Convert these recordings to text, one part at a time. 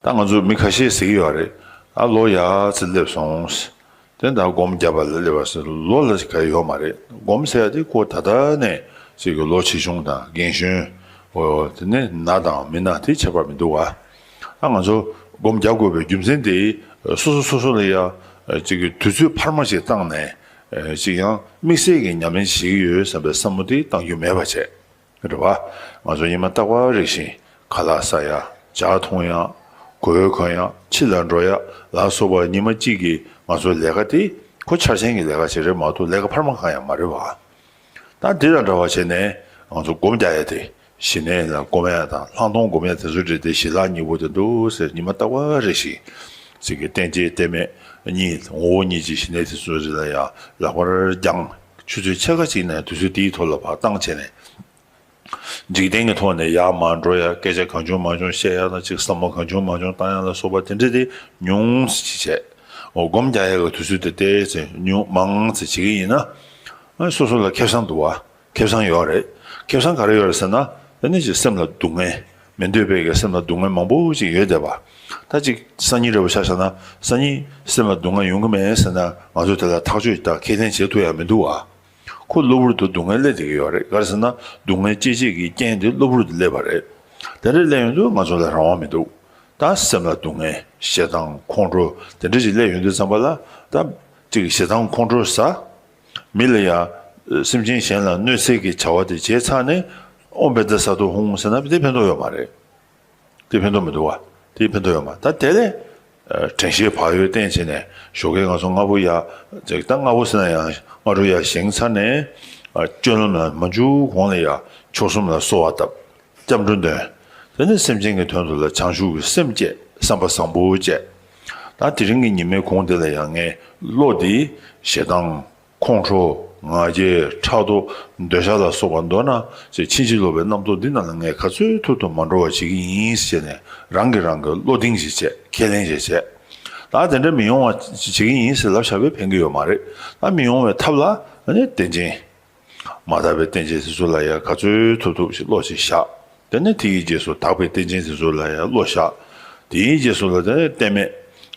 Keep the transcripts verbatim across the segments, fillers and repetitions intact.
ད་ང་ཚོ་མི་ཁ་ཤས་ཟེར་གྱི་ཡོད་རེད། ཨ་ལོ་ཡག་ཙི་སླེབས་སོང་། དེ་ད་སྒོམ་རྒྱབ་པ་ལ་སླེབས་པ་ཟེར་ལོ་ལ་ག་ཡོད་མ་རེད། སྒོམ་ཟེར་ཡ་དེ་ཁོ་ད་ལྟ་ནས་ཅིག་གི་ལོ་ཆེ་ཆུང་དང་རྒན་གཞོན། འོ་དེ་ནས་ན་དང་མི་ན་དེ་ཁྱད་པར་མི་འདུག་བ། ཨ་ང་ཚོ་སྒོམ་རྒྱག་དགོས་པའི་རྒྱུ་མཚན་དེ་སོ་སོ་སོ་སོ་ལ་ཡ་ཅིག་གི་དུས་ཚོད་འཕར་མ་ཞིག་བཏང་ནས་ཅིག་ཡང་དམིགས་བསལ་གྱི་ཉམས་ལེན་བྱེད་ཀྱི་ཡོད་བསམ་པའི་བསམ་བློ་དེ་བཏང་རྒྱུ་མེད་པ་བྱས། རེད་བ། ང་ཚོ་ཉི་མ་རྟག་པར་རེ་བཞིན་ཁ་ལག་ཟ་ཡ། ཇ་འཐུང་ཡ། གོས་གོན་ཡ། ཕྱི་ལ་འགྲོ་ཡ་ལ་སོགས་པ་ཉི་མ་གཅིག་གི་ང་ཚོའི་ལས་ཀ་དེ་ཁོ་འཆར་ཅན་གྱི་ལས་ཀ་ཞིག་རེད་མ་གཏོགས་ལས་ཀ་འཕར་མ་གང་ཡང་མ་རེད་བ། ད་འདི་དང་འདྲ་བ་བྱས་ནས་ང་ཚོ་སྒོམ་རྒྱག་ཡ་དེ་ཞི་གནས་ལ་སྒོམ་ཡ་དང་ལྷག་མཐོང་སྒོམ་ཡ་དེ་ཚོ་རེད་དེ་ཞི་ལྷག་གཉིས་པོ་དེ་འདུག་ཟེར་ཉི་མ་རྟག་པར་རེ་བཞིན་ཅིག་གི་རྟེན་བཅས་རྟེན་མེད་གཉིས་ངོ་བོ་ཉིད་ཀྱི་ཞི་གནས་དེ་ཚོ་རེ་ལ་ཡ་ལག་པར་བརྒྱངས། ཆུ་ཚོད་ཕྱེད་ཀ་གཅིག་ནས་དུས་ཚོད་དེའི་ཐོག་ལ་བག་བཏང་བྱས་ནས། འཇིག་རྟེན་གྱི་ཐོག་ནས་ཡར་མར་འགྲོ་ཡ། སྐད་ཆ་གང་བྱུང་མང་བྱུང་བཤད་ཡ་དང་ཅིག་བསམ་བློ་གང་བྱུང་མང་བྱུང་བཏང་ཡ་ལ་སོགས་པ་དེ་འདྲ་དེ་ཉུང་ཙམ་ཅིག་བྱས། འོ་སྒོམ་རྒྱག་ཡ་གི་དུས་ཚོད་དེ་ཏོག་ཙམ་ཉུང་མང་ཙམ་བྱེད་ཀྱི་ཡིན་ན། སོ་སོ་ལ་ཁེ་བཟང་འདུག་བ། ཁེ་བཟང་ཡོད་རེད། ཁེ་བཟང་ག་རེ་ཡོད་རེད་ཟེར་ན། དེ་ནི་ཅིག་སེམས་ལ་སྡུག་བསྔལ། མི་འདོད་པའི་གི་སེམས་ལ་སྡུག་བསྔལ་མང་པོ་ཅིག་ཡོད་བསྡད་པ། ད་ཅིག་སང་ཉིན་རེ་བ་ཆ་བཞག་ན་སང་ཉིན་སེམས་ལ་སྡུག་བསྔལ་ཡོང་གི་མེད་ཟེར་ན་ང་ཚོ་དེ་ལ་ཐག་གཅོད་དང་ཁས་ལེན་བྱེད་ཐུབ་ཡ་མི་འདུག་བ། ཁོ་གློ་བུར་དུ་སྡུག་བསྔལ་སླེབས་བསྡད་ཀྱི་ཡོད་རེད། ག་རེ་ཟེར་ན་སྡུག་བསྔལ་སྐྱེད་བྱེད་ཀྱི་རྐྱེན་དེ་གློ་བུར་དུ་སླེབས་པ་རེད། དེ་འདྲ་སླེབས་ཡོང་དུས་ང་ཚོ་ལ་རང་དབང་མི་འདུག་ད་སེམས་ལ་སྡུག་བསྔལ་ཞེ་སྡང་ཁོང་ཁྲོ་དེ་འདྲ་ཞིག་སླེབས་ཡོང་དུས་ཙམ་པ་ལ་ད་ཅིག་ཞེ་སྡང་ཁོང་ཁྲོ་ཟ། མི་ལ་ཡ། སེམས་ཅན་གཞན་ལ་གནོད་འཚེ་གི་བྱ་བ་དེ་བྱས་ཚར་ནས་ཨོཾ་བཛྲ་ས་ཏྭ་ཧཱུྃ་ཟེར་ན་དེ་ཕན་ཐོགས་ཡོད་མ་རེད། དེ་ཕན་ཐོགས་མི་འདུག་བ། དེ་ཕན་ཐོགས་ཡོད་མ་ད་དེ་ལས། དྲན་ཤེས་བག་ཡོད་བསྟེན་བྱས་ནས་ཞོགས་ཀས་ང་ཚོ་སྔ་པོ་ཡ། ཅིག་ད་སྔ་པོ་ཟེར་ན་ཡང་སྔ་དྲོ་ཡ་བཞེངས་ཚར་ནས། སྤྱོད་ལམ་ལ་མ་འཇུག་གོང་ལ་ཡ་མཆོག་གསུམ་ལ་གསོལ་བ་བཏབ། སྐྱབས་འགྲོ་འདོན། དེ་ནས་སེམས་ཅན་གྱི་དོན་དུ་ལ་བྱང་ཆུབ་ཀྱི་སེམས་བསྐྱེད་བསམ་པ་བཟང་པོ་བསྐྱེད། ད་དེ་རིང་གི་ཉི་མའི་གུང་དེ་ལ་ཡང་ངས་བློ་འདི་ཞེ་སྡང་། ཁོང་ཁྲོ། ང་རྒྱལ། ཕྲག་དོག་འདོད་ཆགས་ལ་སོགས་པ་མདོར་ན་ཅིག་ཕྱིན་ཅི་ལོག་པའི་རྣམ་རྟོག་འདི་རྣམས་ལ་ངས་ག་ཚོད་ཐུབ་ཐུབ་མ་འགྲོ་བ་བྱེད་ཀྱི་ཡིན་ཟེར་ནས་རང་གིས་རང་གི་བློ་གདེང་ཞིག་བྱས་ཁས་ལེན་ཞིག་བྱས། ད་དེ་འདྲ་མི་ཡོང་བ་བྱེད་ཀྱི་ཡིན་ཟེར་ལབ་བཞག་པས་ཕན་གྱི་ཡོད་མ་རེད། ད་མི་ཡོང་བའི་ཐབས་ལ་ཨ་ནི་རྟེན་ཅན། མ་དག་པའི་རྟེན་ཅན་དེ་ཚོ་ལ་ཡང་ག་ཚོད་ཐུབ་ཐུབ་ཞིག་བློ་ཞིག་བཞག་དེ་ནས་དེ་ཡི་རྗེས་སུ་དག་པའི་རྟེན་ཅན་དེ་ཚོ་ལ་ཡང་བློ་བཞག་དེ་ཡི་རྗེས་སུ་ལ་དེ་ནས་རྟེན་མེད།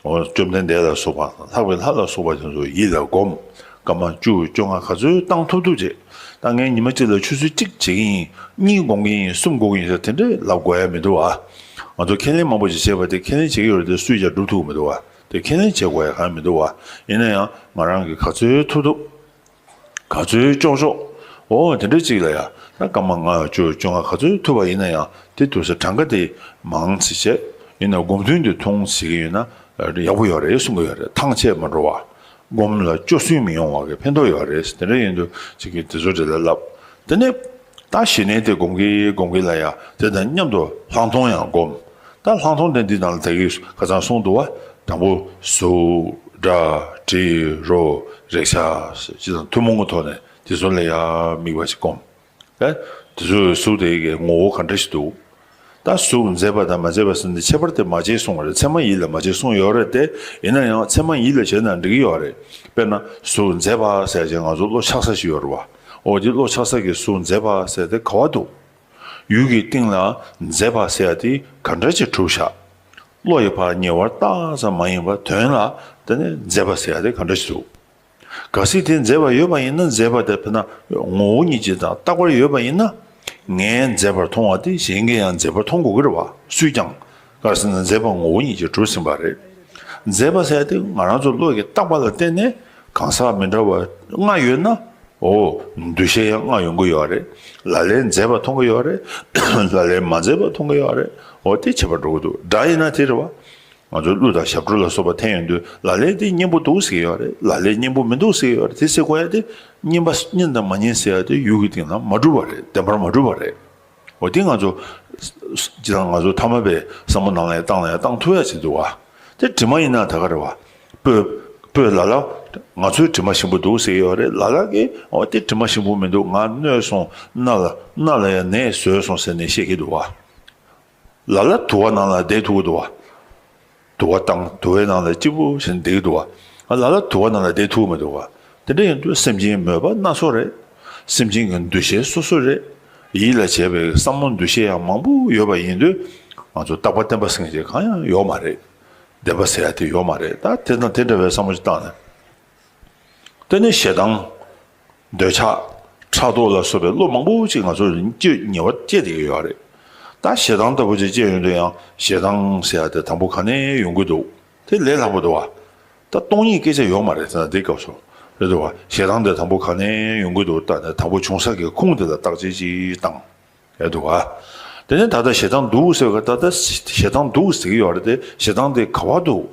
འོ་བཅོམ་ལྡན་འདས་ལ་སོགས་པ་ལྷག་པའི་ལྷ་ལ་སོགས་པ་དེ་ཚོ་ཡིད་ལ་སྒོམ། སྐར་མ་བཅུ་བཅོ་ལྔ་ག་ཚོད་བཏང་ཐུབ་ཐུབ་བྱེད། ད་ངས་ཉི་མ་གཅིག་ལ་ཆུ་ཚོད་གཅིག་བྱེད་ཀྱི་ཡིན། གཉིས་སྒོམ་གྱི་ཡིན། གསུམ་སྒོམ་གྱི་ཡིན་ཟེར་དེ་འདྲས་ལབ་དགོས་ཡ་མི་འདུག་ཨ། ང་ཚོ་ཁས་ལེན་མང་པོ་ཞིག་བྱས་པ་དེ་ཁས་ལེན་བྱེད་ཀྱི་ཡོད་རེད་དེ་སུས་ཀྱང་སྒྲུབ་ཐུབ་ཀྱི་མི་འདུག་ཨ། དེ་ཁས་ལེན་བྱེད་དགོས་ཡ་གང་ཡང་མི་འདུག་ཨ། ཡིན་ན་ཡང་ང་རང་གིས་ག་ཚོད་ཐུབ་ཐུབ། ག་ཚོད་ལྕོགས་ལྕོགས། འོ་དེ་འདྲ་ཅིག་ལ་ཡ། ད་སྐར་མ་ལྔ་བཅུ་བཅོ་ལྔ་ག་ཚོད་ཐུབ་པ་ཡིན་ན་ཡང་དེ་ཐུབ་ས་གྲངས་ཀ་དེ་མང་ཙི་བྱས། ཡིན་ན་སྒོམ་ཐུན་དེ་ཐུང་ཟེར་གྱི་ཡོད་ན་ཡག་པོ་ཡོད་རེད་གསུང་གི་ཡོད་རེད། ཐང་ཆད་མ་འགྲོ་བ། སྒོམ་ལ་སྐྱོ་སུན་མི་ཡོང་བ་གི་ཕན་ཐོགས་ཡོད་རེད། དེ་འདྲ་ཡིན་དུས་ཅིག་གིས་དེ་ཚོ་འདྲ་ལ་ལབ། དེ་ནས་ད་ཞི་གནས་དེ་སྒོམ་གྱི་སྒོམ་གྱི་ལ་ཡ་དེ་དང་མཉམ་དུ་ལྷག་མཐོང་ཡང་སྒོམ། ད་ལྷག་མཐོང་དེ་འདི་ནང་ལ་ད་གིན་ཁ་སང་གསུངས་འདུག་བ། དང་པོ་གཟུགས། སྒྲ། དྲི། རོ། རེག་བྱ། ཅི་དང་ཐུན་མོང་གི་ཐོག་ནས་དེ་ཚོ་ལ་ཡང་དམིགས་པ་ཞིག་སྒོམ། ད་དེ་ཚོའི་གཟུགས་དེ་གའི་ངོ་བོ་ག་འདྲ་ཞིག་འདུག་ད་གཟུགས་མཛེས་པ་དང་མ་མཛེས་པ་ཟེར་ནས་ཁྱད་པར་དེ་མ་བྱེད་གསུངས་པ་རེད། ཚད་མ་ཡིད་ལ་མ་བྱེད་གསུངས་ཡོད་རེད་དེ། ཡིན་ན་ཡང་ཚད་མ་ཡིད་ལ་བྱས་ན་འགྲིག་གི་ཡོད་རེད། དཔེར་ན་གཟུགས་མཛེས་པ་ཟེར་ཅིག་ང་ཚོ་བློ་ཆགས་ས་ཞིག་ཡོད་རེད་བ། འོ་དེ་བློ་ཆགས་ས་གི་གཟུགས་མཛེས་པ་ཟེར་དེ་ག་བ་འདུག་ཡུལ་གྱི་སྟེང་ལ་མཛེས་པ་ཟེར་ཡ་དེ་ག་འདྲ་ཅིག་གྲུབ་བཞག་བློ་ཡིས་ཕར་ཉེ་བར་བལྟ་ཙམ་མ་ཡིན་པར་དོན་ལ་དེ་ནི་མཛེས་པ་ཟེར་ཡ་དེ་ག་འདྲ་ཅིག་འདུག་གལ་སྲིད་དེ་མཛེས་པ་ཡོད་པ་ཡིན་ན་མཛེས་པ་དེ་དཔེར་ན་ངོ་བོ་ཉིད་ཀྱིས་དང་རྟག་པར་ཡོད་པ་ཡིན་ན། ངས་མཛེས་པར་མཐོང་བ་དེ་གཞན་གྱིས་ཡང་མཛེས་པར་མཐོང་དགོས་ཀྱི་རེད་བ། སུས་ཀྱང་། གལ་སྲིད་ན་མཛེས་པ་ངོ་བོ་ཉིད་ཀྱིས་གྲུབ་ཟིན་པ་རེད། མཛེས་པ་ཟེར་ཡ་དེ་ང་རང་ཚོ་བློ་ཡི་རྟག་པ་ལ་བརྟེན་ནས་གང་ཟག་མི་འདྲ་བ་ལྔ་ཡོད་ན། འོ། འདུ་ཤེས་ཡང་ལྔ་ཡོང་གི་ཡོད་རེད། ལ་ལས་མཛེས་པ་མཐོང་གི་ཡོད་རེད། ལ་ལས་མ་མཛེས་པ་མཐོང་གི་ཡོད་རེད། འོ་དེ་ཁྱད་པར་འགྲོ་གི་འདུག་སྒྲ་ཡིན་ན་དེ་རེད་བ། ང་ཚོ་གླུ་དང་ཞབས་བྲོ་ལ་སོགས་པ་འཐེན་ཡོང་དུས་ལ་ལས་དེ་སྙན་པོ་འདུག་ཟེར་གྱི་ཡོད་རེད། ལ་ལས་སྙན་པོ་མི་འདུག་ཟེར་གྱི་ཡོད་རེད། དེ་ཟེར་དགོས་ཡ་དེ་སྙན་པ་སྙན་དང་མ་སྙན་ཟེར་ཡ་དེ་ཡུལ་གྱི་སྟེང་ན་མ་གྲུབ་པ་རེད། བདེན་པར་མ་གྲུབ་པ་རེད། འོ་དེ་ང་ཚོ་སྤྱིར་བཏང་ང་ཚོ་ཐ་མལ་པའི་བསམ་བློ་ནང་ལ་ཡང་བཏང་ལ་ཡང་བཏང་ཐུབ་ཡ་ཅིག་འདུག་བ། དེ་དྲི་མ་ཡིན་ན་ད་ག་རེད་བ། སྤོས། སྤོས་ལ་ལ། ང་ཚོའི་དྲི་མ་ཞིམ་པོ་འདུག་ཟེར་གྱི་ཡོད་རེད། ལ་ལ་གིས་འོ་དེ་དྲི་མ་ཞིམ་པོ་མི་འདུག་ང་གནོད་སོང་། སྣ་ལ་སྣ་ལ་ཡང་ནད་བཟོས་སོང་ཟེར་ནས་བཤད་ཀྱི་འདུག་བ། ལ་ལ་དུ་བ་ནང་ལ་བསྡད་ཐུབ་ཀྱི་འདུག་བ། དུ་བ་བཏང་དུ་བའི་ནང་ལ་སྐྱིད་པོ་བྱས་ནས་བསྡད་ཀྱི་འདུག་བ། ལ་ལ་དུ་བ་ནང་ལ་བསྡད་ཐུབ་ཀྱི་མི་འདུག་བ། དེ་འདྲ་ཡིན་དུས་སེམས་ཅན་མོས་པ་སྣ་ཚོགས་རེད། སེམས་ཅན་གྱི་འདུ་ཤེས་སོ་སོ་རེད། ཡིད་ལ་བྱེད་པའི་བསམ་བློ་འདུ་ཤེས་ཡང་མང་པོ་ཡོད་པ་ཡིན་དུས། ང་ཚོ་རྟག་པ་བརྟན་པ་ཟེར་མཁན་ཅིག་གང་ཡང་ཡོད་མ་རེད། བདེན་པ་ཟེར་ཡ་དེ་ཡོད་མ་རེད། ད་དེ་དང་དེ་འདྲ་བའི་བསམ་བློ་ཞིག་བཏང་ནས། དེ་ནས་ཞེ་སྡང་། འདོད་ཆགས། ཕྲག་དོག་ལ་སོགས་པའི་བློ་མང་པོ་ཅིག་ང་ཚོར་སྐྱེ་ཉེ་བར་སྐྱེས་བསྡད་ཀྱི་ཡོད་རེད། ད་ཞེ་སྡང་ལྟ་བུ་ཅིག་སྐྱེས་ཡོང་དུས་ཡང་ཞེ་སྡང་ཟེར་ཡ་དེ་དང་པོ་ག་ནས་ཡོང་གི་འདུག་དེ་ལས་སླ་པོ་འདུག་བ། ད་སྟོང་ཉིད་སྐད་ཆ་ཡོད་མ་རེད་ཟེར་ན་འདི་སྐབས་སུ། རེད་འདུག་བ། ཞེ་སྡང་དེ་དང་པོ་ག་ནས་ཡོང་གི་འདུག་ད་ནས་དང་པོ་བྱུང་ས་གི་ཁུངས་དེ་ལ་བརྟག་དཔྱད་ཅིག་བཏང་། རེད་འདུག་བ། དེ་ནས་ད་ལྟ་ཞེ་སྡང་འདུག་ཟེར་བ། ད་ལྟ་ཞེ་སྡང་འདུག་ཟེར་གྱི་ཡོད་རེད་དེ། ཞེ་སྡང་དེ་ག་བ་འདུག་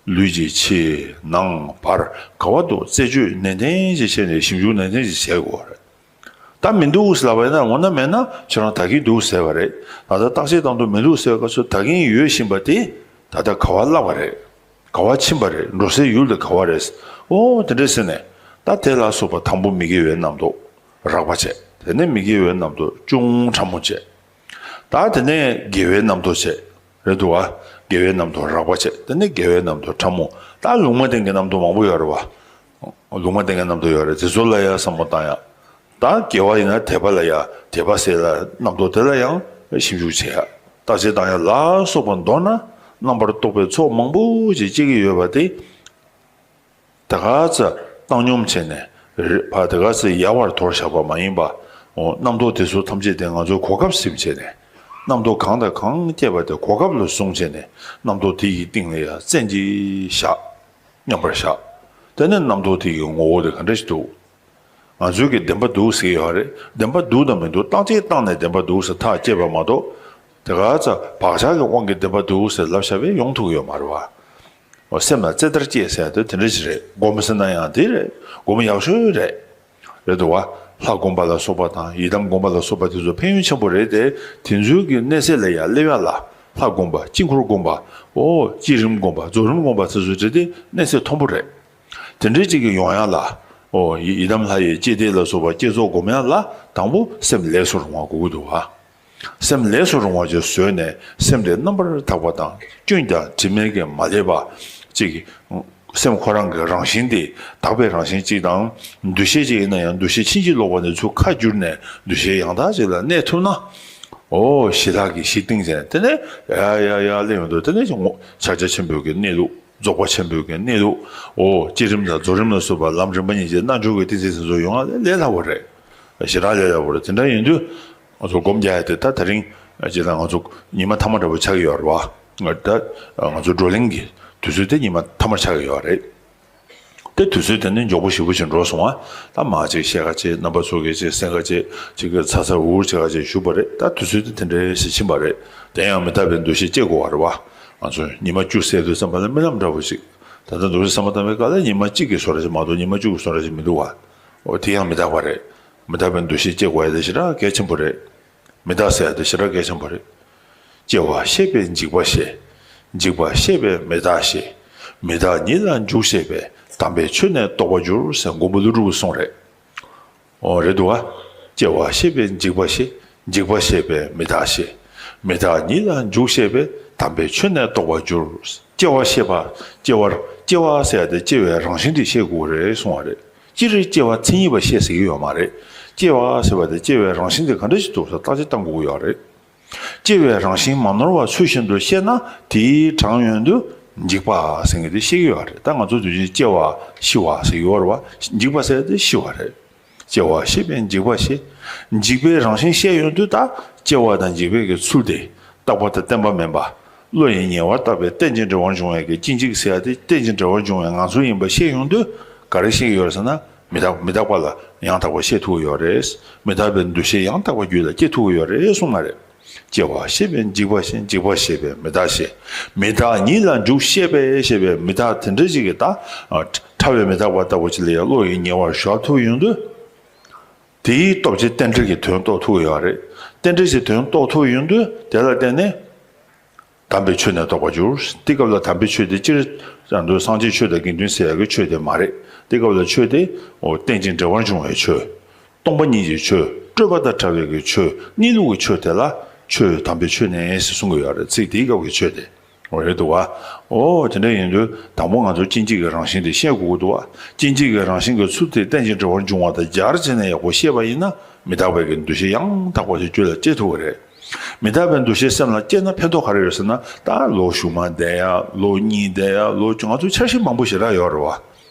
ལུས་ཀྱི་ཕྱི་ནང་བར་ག་བ་འདུག་རྩད་གཅོད་ནན་ཏན་ཞིག་བྱས་ནས་ཞིབ་འཇུག་ནན་ཏན་ཞིག་བྱེད་དགོས་རེད། ད་མི་འདུག་ཟེར་ལབ་པ་ཡིན་ན། འོ་ན་མེད་ན་ཁྱེད་རང་ད་གིན་འདུག་ཟེར་བ་རེད། ད་ལྟ་བརྟག་དཔྱད་བཏང་དུས་མི་འདུག་ཟེར་བ་སྐབས་སུ་ད་གིན་ཡོད་བཞིན་པ་དེ་ད་ལྟ་ག་བ་བརླག་པ་རེད། ག་བ་ཕྱིན་པ་རེད། འགྲོ་སའི་ཡུལ་དེ་ག་བ་རེད། ཨོ་དེ་འདྲས་ཟེར་ནས། ད་དེ་ལ་སོགས་པ་དང་པོ་མི་དགེ་བའི་རྣམ་རྟོག་རགས་པ་བྱས། དེ་ནས་མི་དགེ་བའི་རྣམ་རྟོག་ཅུང་ཕྲ་མོ་བྱས། ད་དེ་ནས་དགེ་བའི་རྣམ་རྟོག་བྱས། རེད་འདུག་བ། དགེ་བའི་རྣམ་རྟོག་རགས་པ་བྱས། དེ་ནས་དགེ་བའི་རྣམ་རྟོག་ཕྲ་མོ། ད་ལུང་མ་བསྟན་གྱི་རྣམ་རྟོག་མང་པོ་ཡོད་རེད་བ། ལུང་མ་བསྟན་གྱི་རྣམ་རྟོག་ཡོད་རེད། དེ་ཚོ་ལ་ཡང་བསམ་བློ་བཏང་ཡ། ད་དགེ་བ་ཡིན་ན་དད་པ་ལ་ཡ། དད་པ་ཟེར་ལ་རྣམ་རྟོག་དེ་ལ་ཡང་ཞིབ་འཇུག་བྱེད་ཡ། བརྟག་དཔྱད་བཏང་ཡ་ལ་སོགས་པ་མདོར་ན་རྣམ་པར་རྟོག་པའི་ཚོགས་མང་པོ་ཞིག་སྐྱེ་གི་ཡོད་པ་དེ། ད་ག་ཚོད་བཏང་སྙོམས་བྱས་ནས་རེད་བ། ད་ག་ཚོད་ཡལ་བར་དོར་བཞག་པ་མ་ཡིན་པ། འོ། རྣམ་རྟོག་དེ་ཚོ་ཐམས་ཅད་དེ་ང་ཚོས་གོ་སྐབས་ཟིན་བྱས་ནས། རྣམ་རྟོག་གང་དང་གང་སྐྱེས་པ་དེ་གོ་སྐབས་ལ་བཟུང་བྱས་ནས། རྣམ་རྟོག་དེ་ཡི་སྟེང་ལ་ཡ་བཙན་གྱིས་བཞག་མཉམ་པར་བཞག་དེ་ནས་རྣམ་རྟོག་དེ་ཡི་ངོ་བོ་དེ་ག་འདྲ་ཞིག་འདུག་ང་ཚོའི་གི་བདེན་པ་འདུག་ཟེར་གྱི་ཡོད་རེད། བདེན་པ་འདུག་དང་མི་འདུག་བརྟག་དཔྱད་བཏང་ནས་བདེན་པ་འདུག་ཟེར་ཐག་བཅད་པ་མ་གཏོགས། དེ་ག་ཚོད་བག་ཆགས་ཀྱི་དབང་གིས་བདེན་པ་འདུག་ཟེར་ལབ་བཞག་པས་ཡོང་ཐུབ་ཀྱི་ཡོད་མ་རེད་བ། འོ། སེམས་ལ་རྩེ་ལྟར་བཅད་ཟེར་ཡ་དེ་དེ་འདྲ་ཞིག་རེད། སྒོམ་ཟེར་ན་ཡང་དེ་རེད། སྒོམ་ཡག་ཤོས་རེད། རེད་འདུག་བ། ལྷ་སྒོམ་པ་ལ་སོགས་པ་དང་ཡི་དམ་སྒོམ་པ་ལ་སོགས་པ་དེ་ཚོ་ཕན་ཡོན་ཆེན་པོ་རེད་དེ། དེ་ཚོའི་གི་གནས་ཚད་ལ་ཡ་སླེབས་ཡ་ལ། ལྷ་སྒོམ་པ། དཀྱིལ་འཁོར་སྒོམ་པ། འོ། བསྐྱེད་རིམ་སྒོམ་པ། རྫོགས་རིམ་སྒོམ་པ་དེ་ཚོ་རེད་དེ། གནས་ཚད་མཐོན་པོ་རེད། དེ་འདྲའི་ཅིག་གི་ཡོང་ཡ་ལ། ཨོ། ཡི་ཡི་དམ་ལྷ་ཡི་བསྐྱེད་བཟླས་ལ་སོགས་པ་བསྐྱེད་རྫོགས་སྒོམ་ཡ་ལ་དང་པོ་སེམས་ལས་སུ་རུང་བ་དགོས་ཀྱི་འདུག་བ། སེམས་ལས་སུ་རུང་བ་ཅིག་བཟོས་ནས། སེམས་དེ་རྣམ་པར་དག་པ་དང་། སྐྱོན་ཀྱང་དྲི་མས་ཀྱང་མ་བསླད་པ་ཅིག་སེམས་ཁོ་རང་གི་རང་བཞིན་དེ་དག་པའི་རང་བཞིན་ཅིག་དང་། འདུ་ཤེས་ཅིག་ཡིན་ན་ཡང་འདུ་ཤེས་ཕྱིན་ཅི་ལོག་པ་ནས་ཚུར་ཁ་བསྒྱུར་ནས་འདུ་ཤེས་ཡང་དག་ཅིག་ལ་གནས་ཐུབ་ན། ཨོ། ཞི་དྲག་གི་གཞི་བཏིང་བྱས་ནས། དེ་ནས་ཡ་ཡ་ཡ་སླེབས་ཡོང་དུས། དེ་ནས་ཕྱག་རྒྱ་ཆེན་པོའི་གི་གནས་ལུགས། རྫོགས་པ་ཆེན་པོའི་གི་གནས་ལུགས། ཨོ། བསྐྱེད་རིམ་དང་རྫོགས་རིམ་ལ་སོགས་པ་ལམ་རིམ་པ་གཉིས་ཀྱི་རྣལ་འབྱོར་གྱི་ཏིང་འཛིན་དེ་ཚོ་ཡོང་ཡ་ལས་སླ་བོ་རེད། ཞེ་དྲག་ལས་སླ་བོ་རེད། དེ་འདྲ་ཡིན་དུས་ང་ཚོ་སྒོམ་རྒྱག་ཡ་དེ་ད་དེ་རིང་སྤྱིར་བཏང་ང་ཚོ་ཉི་མ་ཐ་མ་འདྲ་བོ་ཆགས་ཀྱི་ཡོད་རེད་བ། ད་ང་ཚོ་བགྲོ་གླེང་གི་དུས་ཚོད་དེ་ཉི་མ་ཐ་མ་ཆགས་ཀྱི་ཡོད་རེད། དེ་དུས་ཚོད་དེ་ནི་མགྱོགས་པོ་ཞེ་པོ་ཅིག་འགྲོ་སོང་བ། ད་མ་ཅིག་བཤད་ག་ཅིག་རྣམ་པ་ཚོ་གི་ཅིག་གསན་ག་ཅིག་ཅིག་གི་ཚ་ཚ་འུར་འུར་བྱེད་ག་ཅིག་བཞུགས་པ་རེད། ད་དུས་ཚོད་དེ་དེ་འདྲའི་ཞིག་ཕྱིན་པ་རེད། དེ་ཡང་མི་རྟག་པའི་འདུ་ཤེས་སྐྱེ་དགོས་པ་རེད་བ། ང་ཚོ་ཉི་མ་བཅུ་ཟེར་དུས་ཙམ་པ་ལ་རྨི་ལམ་འདྲ་བོ་ཞིག་ད་ལྟ་འདུག་སེ་བསམ་བློ་བཏང་བའི་སྐབས་ལ་ཉི་མ་གཅིག་གི་བཟོ་འདྲ་ཞིག་མ་གཏོགས་ཉི་མ་བཅུ་གི་བཟོ་འདྲ་ཞིག་མི་འདུག་བ། འོ། དེ་ཡང་མི་རྟག་པ་རེད། མི་རྟག་པའི་འདུ་ཤེས་སྐྱེ་དགོས་ཡ་དེ་ཞེ་དྲག་གལ་ཆེན་པོ་རེད། མི་རྟག་ཟེར་ཡ་དེ་ཞེ་དྲག་གལ་ཆེན་པོ་རེད། སྐྱེ་བ་ཤེས་པས་འཇིག་པ་ཤེས། འཇིག་པ་ཤེས་པས་མི་རྟག་ཤེས། མི་རྟག་ཉིད་ལ་འཇུག་ཤེས་པས། དམ་པའི་ཆོས་ནི་རྟོགས་པར་འགྱུར་ཟེར་མགོན་པོ་ཀླུ་སྒྲུབ་ཀྱི་གསུང་རེད། ཨོ། རེད་འདུག་བ། སྐྱེ་བ་ཤེས་པས་འཇིག་པ་ཤེས། འཇིག་པ་ཤེས་པས་མི་རྟག་ཤེས། མི་རྟག་ཉིད་ལ་འཇུག་ཤེས་པས། དམ་པའི་ཆོས་ནི་རྟོགས་པར་འགྱུར། སྐྱེ་བ་ཤེས་པ། སྐྱེ་བར། སྐྱེ་བ་ཟེར་ཡ་དེ་སྐྱེ་བའི་རང་བཞིན་དེ་ཤེས་དགོས་རེད་གསུང་བ་རེད། སྤྱིར་སྐྱེ་བ་མཚན་ཉིད་པ་ཤེས་ཟེར་གྱི་ཡོད་མ་རེད། སྐྱེ་བ་ཟེར་བ་དེ་སྐྱེ་བའི་རང་བཞིན་དེ་ག་འདྲ་ཞིག་འདུག་ཟེར་བརྟག་དཔྱད་བཏང་དགོས་ཀྱི་ཡོད་རེད། སྐྱེ་བའི་རང་བཞིན་མ་ནོར་བ་ཚུལ་བཞིན་དུ་ཤེས་ན། དེའི་གྲངས་ཡོང་དུས་འཇིག་པ་ཟེར་མཁན་དེ་ཤེས་ཀྱི་ཡོད་རེད། ད་ང་ཚོ་དུས་རྒྱུན་སྐྱེ་བ་ཤི་བ་ཟེར་གྱི་ཡོད་རེད་བ། འཇིག་པ་ཟེར་དེ་ཤི་བ་རེད། སྐྱེ་བ་ཤེས་པས་འཇིག་པ་ཤེས། འཇིག་པའི་རང་བཞིན་ཤེས་ཡོང་དུས་ད་སྐྱེ་བ་དང་འཇིག་པའི་གི་ཚུལ་དེ་རྟག་པ་དང་བརྟན་པ་མིན་པ། བློ་ཡིས་ཉེ་བར་བཏགས་པའི་རྟེན་ཅིང་འབྲེལ་བར་འབྱུང་བའི་གི་སྐྱེ་འཇིག་ཟེར་ཡ་དེ་རྟེན་ཅིང་འབྲེལ་བར་འབྱུང་བའི་ངང་ཚུལ་ཡིན་པ་ཤེས་ཡོང་དུས་ག་རེ་ཤེས་ཀྱི་ཡོད་རེད་ཟེར་ན། མི་རྟག་མི་རྟག་པ་ལ་ཡང་དག་པ་ཤེས་ཐུབ་ཀྱི་ཡོད་རེད། མི་རྟག་པའི་འདུ་ཤེས་ཡང་དག་པ་རྒྱུད་ལ་སྐྱེ་ཐུབ་ཀྱི་ཡོད་རེད་གསུངས་པ་རེད། སྐྱེ་བ་ཤེས་པས་འཇིག་པ་ཤེས། འཇིག་པ་ཤེས་པས་མི་རྟག་ཤེས། མི་རྟག་ཉིད་ལ་འཇུག་ཤེས་པས་ཞེས་པའི་མི་རྟག་དེ་འདྲ་ཞིག་གི་ད་ཕྲ་བའི་མི་རྟག་པ་ལྟ་བུ་ཅིག་ལ་ཡང་བློ་ཡིས་ཉེ་བར་གཞོལ་ཐུབ་ཡོང་དུས། དེའི་སྟོབས་ཀྱིས་རྟེན་འབྲེལ་གྱི་དོན་རྟོགས་ཐུབ་ཀྱི་ཡོད་རེད། རྟེན་འབྲེལ་གྱི་དོན་རྟོགས་ཐུབ་ཡོང་དུས་དེ་ལ་བརྟེན་ནས། དམ་པའི་ཆོས་ནི་རྟོགས་པར་འགྱུར། དེ་སྐབས་ལ་དམ་པའི་ཆོས་དེ་སྤྱིར་བཏང་དུ་སངས་རྒྱས་ཆོས་དང་དགེ་འདུན་ཟེར་ཡག་གི་ཆོས་དེ་མ་རེད། དེ་སྐབས་ལ་ཆོས་དེ། འོ། རྟེན་ཅིང་འབྲེལ་བར་འབྱུང་བའི་ཆོས། སྟོང་པ་ཉིད་ཀྱི་ཆོས། སྤྲོས་པ་དང་བྲལ་བའི་གི་ཆོས། གནས་ལུགས་ཀྱི་ཆོས་དེ་ལ་ཆོས་དམ་པའི་ཆོས་ནི་ཟེར་གསུང་གི་ཡོད་རེད། ཚིག་དེའི་སྐབས་ཀྱི་ཆོས་དེ། འོ། རེད་འདུག་བ། འོ། དེ་འདྲ་ཡིན་དུས་དང་པོ་ང་ཚོ་སྐྱེ་འཇིག་གི་རང་བཞིན་དེ་ཤེས་དགོས་ཀྱི་འདུག་བ། སྐྱེ་འཇིག་གི་རང་བཞིན་གྱི་ཚུལ་དེ་རྟེན་ཅིང་འབྲེལ་བར་འབྱུང་བ་དང་སྦྱར་བྱས་ནས་ཡག་པོ་ཤེས་པ་ཡིན་ན། མི་རྟག་པའི་གི་འདུ་ཤེས་ཡང་དག་པ་ཞིག་རྒྱུད་ལ་སྐྱེ་ཐུབ་ཀྱི་རེད། མི་རྟག་པའི་འདུ་ཤེས་སེམས་ལ་སྐྱེས་ན་ཕན་ཐོགས་ག་རེ་ཡོད་ཟེར་ན། ད་ལོ་གཞུག་མ་བསྡད་ཡ། ལོ་གཉིས་བསྡད་ཡ། ལོ་བཅུ། ང་ཚོ་འཆར་གཞི་མང་པོ་ཞེ་དྲག་ཡོད་རེད་བ།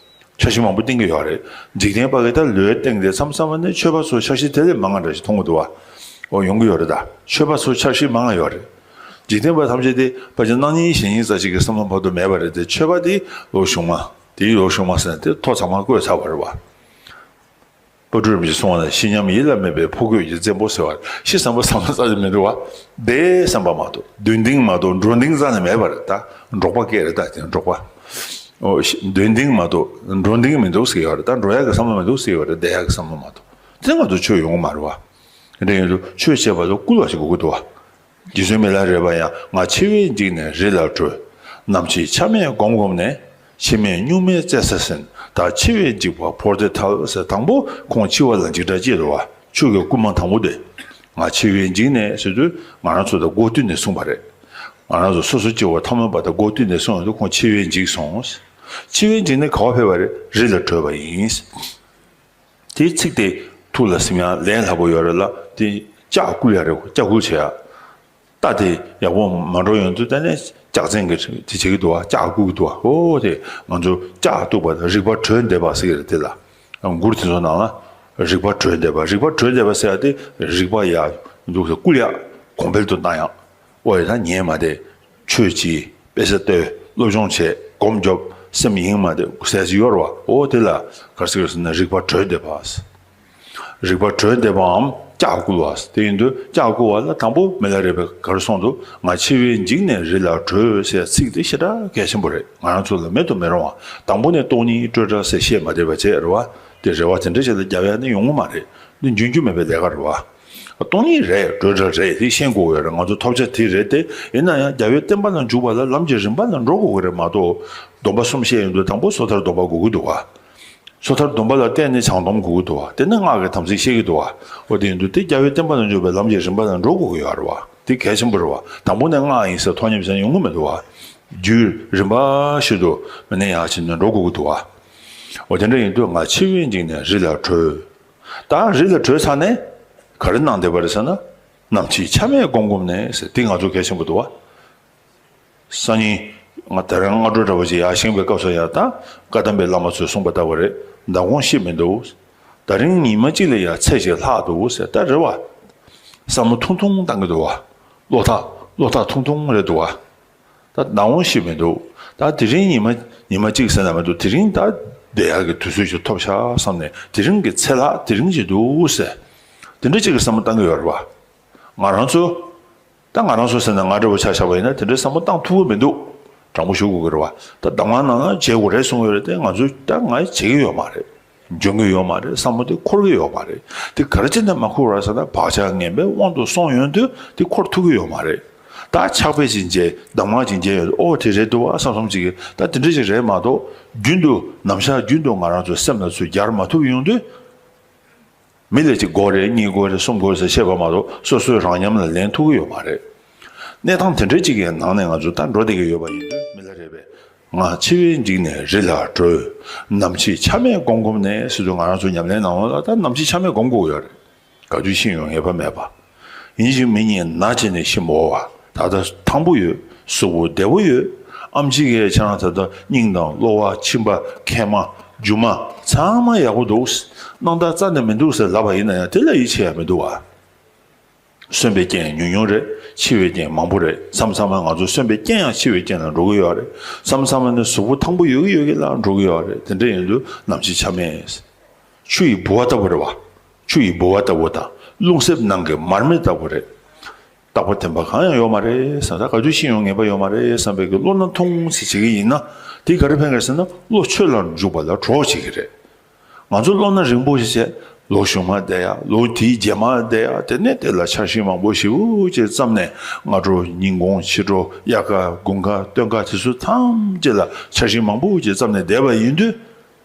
འཆར་གཞི་མང་པོ་བཏིང་གི་ཡོད་རེད། འཇིག་རྟེན་པ་གིས་ད་ལོའི་སྟེང་དེ་མཚམས་མཚམས་ནས་ཆོས་པ་ཚོ་འཆར་གཞི་དེ་ལས་མང་བ་འདྲ་ཞིག་མཐོང་གི་འདུག་བ། འོ་ཡོང་གི་ཡོད་རེད། ད་ཆོས་པ་ཚོ་འཆར་གཞི་མང་བ་ཡོད་རེད། འཇིག་རྟེན་པ་ཐམས་ཅད་དེ་ཕལ་ཆེར་གནངས་ཉིན་གཞེས་ཉིན་ཙམ་ཞིག་གི་བསམ་བློ་བར་དུ་མེད་པ་རེད་དེ། ཆོས་པ་དེ་ལོ་གཞུག་མ། དེའི་ལོ་གཞུག་མ་ཟེར་ནས་དེ་ཐོ་ཚང་མ་བཀོད་ཚར་བ་རེད་བ། དཔལ་སྤྲུལ་རིན་པོ་ཆེས་གསུངས་པ་ལ། ཤི་ཉམས་ཡིད་ལ་མེད་པའི་ཕོ་རྒོད་ཀྱི་བཙན་པོ་ཟེར་བ། ཤི་བསམ་པ་བསམ་ན་རྩ་ཆེ་མི་འདུག་བ། བསྡད་བསམ་པ་མ་གཏོགས། སྡོད་འདུན་མ་གཏོགས་འགྲོ་འདུན་རྩ་ནས་མེད་པ་རེད། ད་འབྲོག་པ་སྐད་རེད། ད་དེ་འབྲོག་པ། ཨོ་ཤི། སྡོད་འདུན་མ་གཏོགས་འགྲོ་འདུན་མི་འདུག་ཟེར་གྱི་ཡོད་རེད། ད་འགྲོ་ཡག་གི་བསམ་བློ་མི་འདུག་ཟེར་གྱི་ཡོད་རེད། བསྡད་ཡག་གི་བསམ་བློ་མ་གཏོགས། དེ་ང་ཚོ་ཆོས་ཡོང་གི་མ་རེད་བ། དེ་འདྲ་ཡིན་དུས་ཆོས་བྱེད་པ་ལ་བསྐུལ་བ་ཞིག་དགོས་ཀྱི་འདུག་བ། རྗེ་བཙུན་མི་ལ་རས་པ་ཡང་། ང་འཆི་བས་འཇིགས་ནས་རི་ལ་བྲོས། ནམ་འཆི་ཆ་མེད་སྒོམ་སྒོམ་ནས། འཆི་མེད་གཉུག་མའི་བཙན་ས་ཟིན། བདག་འཆི་བས་འཇིགས་པ་བོར་ཏེ་ཐལ་ཟེར། དང་པོ་ཁོང་འཆི་བ་ལ་འཇིགས་སྐྲག་སྐྱེས་འདུག་བ། ཆོས་ཀྱི་བསྐུལ་མ་དང་པོ་དེ། ང་འཆི་བས་འཇིགས་ནས་ཟེར་དུས་ང་རང་ཚོ་དང་སྒོ་བསྟུན་ནས་གསུངས་པ་རེད། ང་རང་ཚོ་སོ་སོ་སྐྱེ་བོ་ཐ་མལ་པ་དང་སྒོ་བསྟུན་ནས་གསུངས་ཡོང་དུས་ཁོང་འཆི་བས་འཇིགས་སོང་། འཆི་བས་འཇིགས་ནས་ག་པར་ཕེབས་པ་རེད། རི་ལ་བྲོས་པ་ཡིན། དེའི་ཚིག་དེ་ཐུགས་ལ་སིམ་ཡ་ལས་སླ་པོ་ཡོད་རེད་ལ། དེ་ལྕག་བསྐུལ་ཡ་རེད། ལྕག་བསྐུལ་བྱེད་ཡ། རྟ་དེ་ཡག་པོ་མ་འགྲོ་ཡོང་དུས་ད་ནས་ལྕག་ཚན་གྱིས་དེ་བྱེད་ཀྱི་འདུག་བ། ལྕག་བསྐུལ་གྱི་འདུག་བ། ཨོ་དེ་ང་ཚོ་ལྕག་གཏུགས་པ་དང་རིག་པ་གྲོལ་འདེབས་པ་ཟེར་གྱི་རེད། དེ་ལ་མགུར་དེ་ཚོ་ནང་ལ་རིག་པ་གྲོལ་འདེབས་པ། རིག་པ་གྲོལ་འདེབས་པ་ཟེར་ཡ་དེ་རིག་པ་ཡག་འདུག་ཟེར་བསྐུལ་ཡག། གོང་འཕེལ་དུ་བཏང་ཡག། ཨོ་ཡ། ད་ཉན་མ་བསྡད། ཆོས་གྱིས་དཔེ་ཆ་ལྟོས། སློབ་སྦྱོང་བྱས། སྒོམ་རྒྱོབ། སེམས་ཡེངས་མ་བསྡད་ཟེར་ཞིག་ཡོད་རེད་བ། ཨོ་དེ་ལ་ག་རེ་ཟེར་ཟེར་ན་རིག་པ་གྲོལ་འདེབས་པ། རིག་པ་གྲོལ་འདེབས་པའམ་ལྕག་བསྐུལ་བ། དེ་ཡིན་དུས་ལྕག་བསྐུལ་བ་ལ་དང་པོ་མི་ལ་རས་པས་ག་རེ་གསུངས་འདུག། ང་འཆི་བས་འཇིགས་ནས་རི་ལ་བྲོས་ཟེར་ཚིག་དེ་ཞེ་དྲག་གལ་ཆེན་པོ་རེད། ང་རང་ཚོ་ལ་མེད་དུ་མི་རུང་བ། དང་པོ་ནས་སྟོང་ཉིད་སྤྲོས་བྲལ་ཟེར་བཤད་མ་བསྡད་པ་བྱས་རེད་བ། དེ་རེ་བ་དེ་འདྲ་ཞིག་ལ་རྒྱབ་ཡ་ནི་ཡོང་གི་མ་རེད། འདི་འཇོན་རྒྱུ་མེད་པའི་ལས་ཀ་རེད་བ། སྟོང་ཉིད་རེད། སྤྲོས་བྲལ་རེད། དེ་ཤེས་དགོས་ཀྱི་ཡོད་རེད། ང་ཚོ་ཐོབ་བྱ་དེ་རེད་དེ། ཡིན་ན་ཡང་རྒྱལ་བའི་བསྟན་པ་ལ་འཇུག་པ་ལ་ལམ་གྱི་རིམ་པ་ལ་འགྲོ་དགོས་ཀྱི་རེད་མ་གཏོགས། སྡོམ་པ་གསུམ་བཤད་ཡོང་དུས་དང་པོ་སོ་ཐར་སྡོམ་པ་དགོས་ཀྱི་འདུག་བ། སོ་ཐར་སྡོམ་པ་ལ་བརྟེན་ནས་བྱང་སྡོམ་དགོས་ཀྱི་འདུག་བ། དེ་ནས་སྔགས་ཀྱི་དམ་ཚིག་བཤད་ཀྱི་འདུག་བ། འོ་དེ་ཡིན་དུས་དེ་རྒྱལ་བའི་བསྟན་པ་ལ་འཇུག་པའི་ལམ་གྱི་རིམ་པ་ལ་འགྲོ་དགོས་ཀྱི་ཡོད་རེད་བ། དེ་གལ་ཆེན་པོ་རེད་བ། དང་པོ་ནས་སྔགས་ཡིན་ཟེར་ཐོགས་མཉམ་ཟེར་ཡོང་གི་མི་འདུག་བ། རྒྱུད་རིམ་པ་བཞིན་དུ་མི་ནས་ཡར་ཕྱིན་ནས་འགྲོ་དགོས་ཀྱི་འདུག་བ། འོ་དེ་འདྲ་ཡིན་དུས་ང་འཆི་བས་འཇིགས་ནས་རི་ལ་བྲོས། ད་རི་ལ་བྲོས་ཚར་ནས་ག་རེ་གནང་བསྡད་པ་རེད་ཟེར་ན། ནམ་འཆི་ཆ་མེད་སྒོམ་སྒོམ་ནས་ཟེར། དེ་ང་ཚོ་གལ་ཆེན་པོ་འདུག་བ། སང་ཉིན་ང་དེ་རིང་སྔ་དྲོ་འདྲ་བོ་ཅིག་ཡར་བཞེངས་པའི་སྐབས་སུ་ཡང་ད་བཀའ་གདམས་པའི་བླ་མ་ཚོས་གསུངས་པ་ལྟ་བུ་རེད། མདང་དགོང་ཤི་མི་འདུག། ད་རིང་ཉི་མ་གཅིག་ལ་ཡང་ཚེ་གཅིག་ལྷག་འདུག་ཟེར། ད་རེད་བ། བསམ་བློ་ཐུང་ཐུང་བཏང་གི་འདུག་བ། བློ་ཐག་བློ་ཐག་ཐུང་ཐུང་རེད་འདུག་བ། ད་མདང་དགོང་ཤི་མི་འདུག། ད་དེ་རིང་ཉི་མ་ཉི་མ་གཅིག་ཟེར་ན་མི་འདུག། དེ་རིང་ད་བསྡད་ཡག་གི་དུས་ཚོད་ཅིག་ཐོབ་ཤག་བསམ་ནས། དེ་རིང་གི་ཚེ་ལྷག་དེ་རིང་ཅིག་འདུག་ཟེར། དེ་འདྲ་ཅིག་གི་བསམ་བློ་བཏང་གི་ཡོད་རེད་བ། ང་རང་ཚོ། ད་ང་རང་ཚོ་ཟེར་ན་ང་འདྲ་བོ་ཆ་བཞག་པ་ཡིན་ན་དེ་འདྲའི་བསམ་བློ་བཏང་ཐུབ་ཀྱི་མི་འདུག། དྲང་པོ་ཞུ་དགོས་ཀྱི་རེད་བ། ད་གདམས་ངག་ནང་ན་བྱེད་དགོས་རེད་གསུངས་ཡོད་རེད་དེ། ང་ཚོས་ད་ང་བྱེད་ཀྱི་ཡོད་མ་རེད། འཇོན་གྱི་ཡོད་མ་རེད། བསམ་བློ་དེ་འཁོར་གྱི་ཡོད་མ་རེད། དེ་ག་རེ་བྱས་ནས་མ་འཁོར་བ་རེད་ཟེར་ན། བག་ཆགས་ངན་པའི་དབང་དུ་སོང་ཡོང་དུས་དེ་འཁོར་ཐུབ་ཀྱི་ཡོད་མ་རེད། ད་ཕྱག་དཔེ་ཅིག་མཇལ། གདམས་ངག་ཅིག་མཇལ་ཡོང་དུས། ཨོ་དེ་རེད་འདུག་བ་བསམ་བསམ་ཅིག་གིས་ད་དེ་འདྲ་ཅིག་རེད་མ་གཏོགས། རྒྱུན་དུ་ནམ་ཞག་རྒྱུན་དུ་ང་རང་ཚོའི་སེམས་ལ་ཚུར་སྦྱར་མ་ཐུབ་ཡོང་དུས། མི་ལ་གཅིག་དགོས་རེད། གཉིས་དགོས་རེད། གསུམ་དགོས་རེད་ཟེར་བཤད་པ་མ་གཏོགས། སོ་སོའི་རང་ཉམས་ལ་ལེན་ཐུབ་ཀྱི་ཡོད་མ་རེད། གནས་སྟངས་དེ་འདྲ་ཅིག་གི་ནང་ནས་ང་ཚོ་ད་འགྲོ་བསྡད་ཀྱི་ཡོད་པ་ཡིན་དུས། མི་ལ་རས་པས་ང་འཆི་བས་འཇིགས་ནས་རི་ལ་བྲོས། ནམ་འཆི་ཆ་མེད་སྒོམ་སྒོམ་ནས་ཟེར་དུས། ང་རང་ཚོ་ཉམས་ལེན་ནང་ལོགས་ལ་ད་ནམ་འཆི་ཆ་མེད་སྒོམ་དགོས་ཡོད་རེད། ག་དུས་ཤི་ཡོང་ངེས་པ་མེད་པ། ཡིན་གཅིག་མིན་གཉིས་ན་བྱས་ནས་ཤི་མི་འོང་བ། ད་ལྟ་ཐང་པོ་ཡོད། གཟུགས་པོ་བདེ་པོ་ཡོད། ཨེམ་ཆི་གིས་ཁྱེད་རང་ད་ལྟ་སྙིང་དང་གློ་བ། མཆིན་པ། མཁལ་མ། རྒྱུ་མ་ཚང་མ་ཡག་པོ་འདུག། སྣང་དག་རྩ་ནས་མི་འདུག་ཟེར་ལབ་པ་ཡིན་ན་ཡང་དེ་ལ་ཡིད་ཆེས་ཡ་མི་འདུག་བ། གསོན་པའི་རྐྱེན་ཉུང་ཉུང་རེད། འཆི་བའི་རྐྱེན་མང་པོ་རེད། མཚམས་མཚམས་ང་ཚོ་གསོན་པའི་རྐྱེན་ཡང་འཆི་བའི་རྐྱེན་ལ་འགྲོ་གི་ཡོད་རེད། མཚམས་མཚམས་ནི་གཟུགས་པོ་ཐང་པོ་ཡོད་ཀྱི་ཡོད་ཀྱི་ལ་འགྲོ་གི་ཡོད་རེད། དེ་འདྲ་ཡིན་དུས་ནམ་འཆི་ཆ་མེད། ཆུ་ཡི་ལྦུ་བ་ལྟ་བུ་རེད་བ། ཆུ་ཡི་ལྦུ་བ་ལྟ་བུ་དང་རླུང་གསེབ་ནང་གི་མར་མེ་ལྟ་བུ་རེད། རྟག་པ་བརྟན་པ་གང་ཡང་ཡོད་མ་རེད་བསམ། ད་ག་དུས་ཤི་ཡོང་ངེས་པ་ཡོད་མ་རེད་བསམ་པའི་གི་བློ་སྣ་ཐུང་ཙམ་བྱེད་ཀྱི་ཡིན་ན། དེ་ག་རེ་ཕན་གི་རེད་ཟེར་ན། བློ་ཆོས་ལ་འཇུག་པ་ལ་གྲོགས་བྱེད་ཀྱི་རེད། ང་ཚོ་བློ་སྣ་རིང་པོ་ཞིག་བྱས། ལོ་གཞུག་མ་བསྡད་ཡ། ལོ་དེའི་རྗེས་མ་བསྡད་ཡ། དེ་ནས་དེ་ལ་འཆར་གཞི་མང་པོ་ཞེ་པོ་ཅིག་བརྩམས་ནས། སྔ་དྲོ་ཉིན་གུང་ཕྱི་དྲོ། དབྱར་ཁ་དགུན་ཁ་སྟོན་ཁ། དེ་ཚོ་ཐམས་ཅད་ལ་འཆར་གཞི་མང་པོ་ཅིག་བརྩམས་ནས་བསྡད་པ་ཡིན་དུས།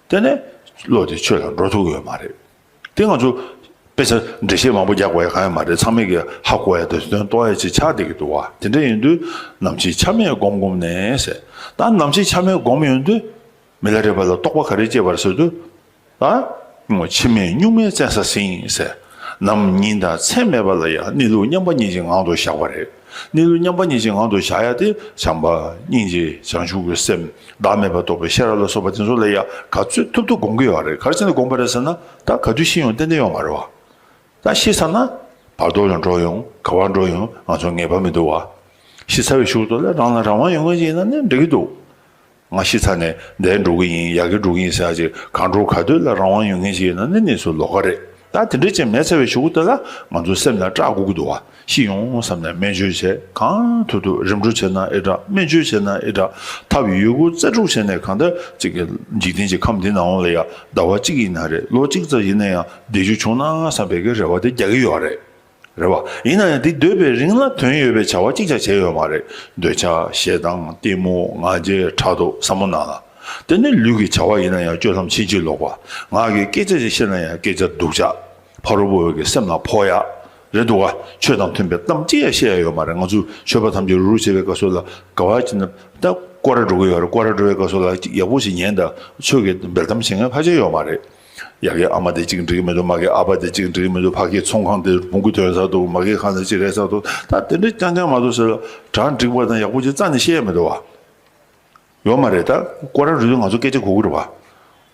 དེ་ནས་བློ་དེ་ཆོས་ལ་འགྲོ་ཐུབ་ཀྱི་ཡོད་མ་རེད། དེ་ང་ཚོ་དཔེ་ཆ་འགྲེལ་བཤད་མང་པོ་རྒྱག་དགོས་ཡ་གང་ཡང་མ་རེད། ཚང་མས་ཀྱི་ཧ་གོ་ཡ་དང་དོན་རྟོགས་ཡ་ཅིག་ཆགས་བསྡད་ཀྱི་འདུག་བ། དེ་འདྲ་ཡིན་དུས་ནམ་འཆི་ཆ་མེད་སྒོམ་སྒོམ་ནས་ཟེར། ད་ནམ་འཆི་ཆ་མེད་སྒོམ་ཡོང་དུས་མི་ལ་རས་པ་ལ་རྟོགས་པ་ག་རེ་སྐྱེས་པ་རེད་ཟེར་དུས། ད་འཆི་མེད་གཉུག་མའི་བཙན་ས་ཟིན་ཟེར། ནམ་ཉིན་དང་མཚན་མེད་པ་ལ་ཡང་གནས་ལུགས་མཉམ་པ་ཉིད་ཀྱི་ངང་དུ་བཞག་པ་རེད། གནས་ལུགས་མཉམ་པ་ཉིད་ཀྱི་ངང་དུ་བཞག་ཡ་དེ་བྱམས་པ་སྙིང་རྗེ་བྱང་ཆུབ་ཀྱི་སེམས་བདག་མེད་པ་རྟོགས་པའི་ཤེས་རབ་ལ་སོགས་པ་དེ་ཚོ་ལ་ཡང་ག་ཚོད་ཐུབ་ཐུབ་སྒོམ་གྱི་ཡོད་རེད། ག་རེ་བྱས་ནས་སྒོམ་པ་རེད་ཟེར་ན། ད་ག་དུས་ཤི་ཡོང་ཏན་ཏན་ཡོད་མ་རེད་བ། ད་ཤི་ཚར་ན་བར་དོ་ལ་འགྲོ་ཡོང་ག་བར་འགྲོ་ཡོང་ང་ཚོ་ངེས་པ་མི་འདུག་བ། ཤི་ཚར་བའི་གཞུག་ཏུ་ལ་རང་ལ་རང་དབང་ཡོད་མཁན་ཅིག་ཡིན་ན་ནི་འགྲིག་གི་འདུག་ང་ཤི་ཚར་ནས་འདིར་འགྲོ་གི་ཡིན་ཡར་གི་འགྲོ་གི་ཡིན་ཟེར་ཡ་ཅིག་གང་འགྲོ་ག་དུས་ལ་རང་དབང་ཡོད་མཁན་ཅིག་ཡིན་ན་ནི་གནས་ཚུལ་ལོགས་ཀ་རེད། ད་དེ་འདྲ་ཅིག་མེད་ཚར་བའི་གཞུག་ཏུ་ལ་ང་ཚོའི་སེམས་ལ་སྐྲག་དགོས་ཀྱི་འདུག་བ། ཤི་ཡོང་བསམ་ནས་སྨན་བཅོས་བྱས། གང་ཐུབ་ཐུབ་རིམ་གྲོ་བྱས་ན་ཨེ་དྲག་སྨན་བཅོས་བྱས་ན་ཨེ་དྲག་ཐབས་ཡོད་རྒུ་རྩལ་སྤྲུགས་བྱས་ནས་གང་ལྟར་ཅིག་གི་འཇིག་རྟེན་གྱི་ཁམས་འདི་ནང་ལ་ཡང་ཟླ་བ་གཅིག་ཡིན་ན་རེད། ལོ་གཅིག་ཙམ་ཡིན་ན་ཡང་བདེ་རྒྱུ་བྱུང་ན་བསམ་པའི་གི་རེ་བ་དེ་རྒྱག་གི་ཡོད་རེད། རེད་བ། ཡིན་ན་ཡང་དེ་སྡོད་པའི་རིང་ལ་དོན་ཡོད་པའི་བྱ་བ་གཅིག་ཀྱང་བྱས་ཡོད་མ་རེད། འདོད་ཆགས་ཞེ་སྡང་གཏི་མུག་ང་རྒྱལ་ཕྲག་དོག་བསམ་བློ་ནང་ལ། དེ་ནི་ལུས་ཀྱི་བྱ་བ་ཡིན་ན་ཡང་སྤྱོད་ལམ་ཕྱིན་ཅི་ལོག་པ། ངག་གི་སྐད་ཆ་ཞིག་བཤད་ན་ཡང་སྐད་ཆ་སྡུག་ཅག་ཕ་རོལ་པོ་བའི་གི་སེམས་ལ་ཕོག་ཡག་རེད་འདུག་ག་ཆོས་དང་མཐུན་པའི་གཏམ་གཅིག་ཡང་བཤད་ཡ་ཡོད་མ་རེད། ང་ཚོས་ཆོས་པ་ཐམས་ཅད་རུ་རུ་བྱེད་པའི་སྐབས་སུ་ལ་ག་བ་ཅིག་ན་ད་སྐོར་ར་འགྲོ་གི་ཡོད་རེད། སྐོར་ར་འགྲོ་བའི་སྐབས་སུ་ལ་ཅིག་ཡག་པོ་ཞིག་ཉན་དང་ཆོས་ཀྱི་འབེལ་གཏམ་བྱེད་མཁན་ཕལ་ཆེར་ཡོད་མ་རེད། ཡ་གི་ཨ་མ་དེ་གཅིག་འགྲིག་གི་མི་འདུག་མ་གི་ཨ་ཕ་དེ་གཅིག་འགྲིག་གི་མི་འདུག་ཕ་གི་ཚོང་ཁང་དེ་བོང་གུ་ཐོན་ས་འདུག་མ་གི་ཁང་དེ་གཅིག་རེད་ས་འདུག་ད་དེ་འདྲ་རྐྱང་རྐྱང་མ་འདུག་ཟེར་ལ་གྲ་འགྲིག་པ་དང་ཡག་པོ་ཅིག་རྩ་ནས་བཤད་ཡ་མི་འདུག་བ། ཡོད་མ་རེད། ད་སྐོར་ར་འགྲོ་དུས་ང་ཚོ་སྐད་ཆ་གོ་གི་རེད་བ།